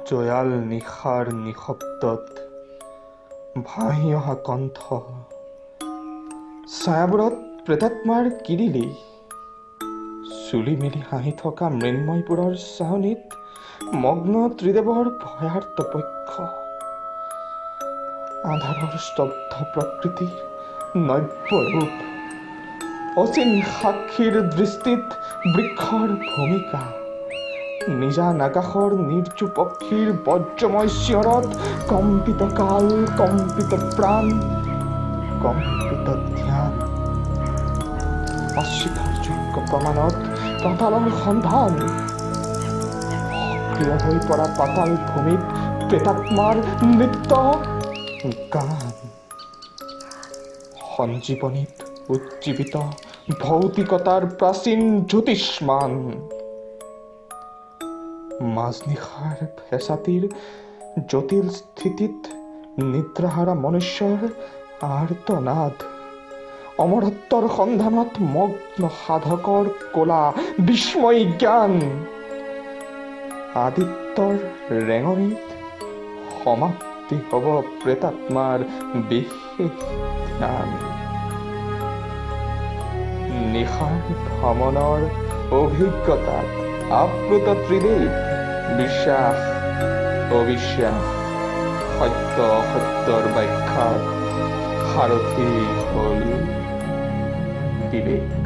জয়াল নিশাৰ নিশব্দত ভাঁহি অহা কণ্ঠ, ছায়াবোৰত প্ৰেতাত্মাৰ কিৰিলি, চুলি মেলি হাঁহি থকা মৃন্ময়বোৰৰ চাহনিত মগ্ন ত্ৰিদেৱৰ ভয়াৰ্ত পক্ষ, আন্ধাৰৰ স্তব্ধ প্ৰকৃতিৰ নব্য ৰূপ, অচিন সাক্ষীৰ দৃষ্টিত বৃক্ষৰ ভূমিকা, নিজান আকাশৰ নিৰ্জু পক্ষীৰ বজ্ৰময় চিঞৰত কম্পিত কাল, কম্পিত প্ৰাণ, কম্পিত ধ্যান, অস্বীকাৰযোগ্য প্ৰমাণত পাতালৰ সন্ধান, সক্ৰিয় হৈ পৰা পাতাল ভূমিত প্ৰেতাত্মাৰ নৃত্য গান, সঞ্জীৱনীত উজ্জীৱিত ভৌতিকতাৰ প্ৰাচীন জ্যোতিষ্মান, মাজনিশাৰ ফেঁচাটিৰ জটিল স্থিতিত নিদ্ৰাহাৰা মনুষ্যৰ আৰ্তনাদ, অমৰত্বৰ সন্ধানত মগ্ন সাধকৰ ক'লা বিস্ময়ী জ্ঞান, আদিত্যৰ ৰেঙনিত সমাপ্তি হ'ব প্ৰেতাত্মাৰ বিশেষ ধ্যান। নিশাৰ ভ্ৰমণৰ অভিজ্ঞতাত আপ্লুত ত্ৰিদেৱ, বিশ্বাস অবিশ্বাস, সত্য অসত্যৰ ব্যাখ্যাত সাৰথি হ'ল বিবেক।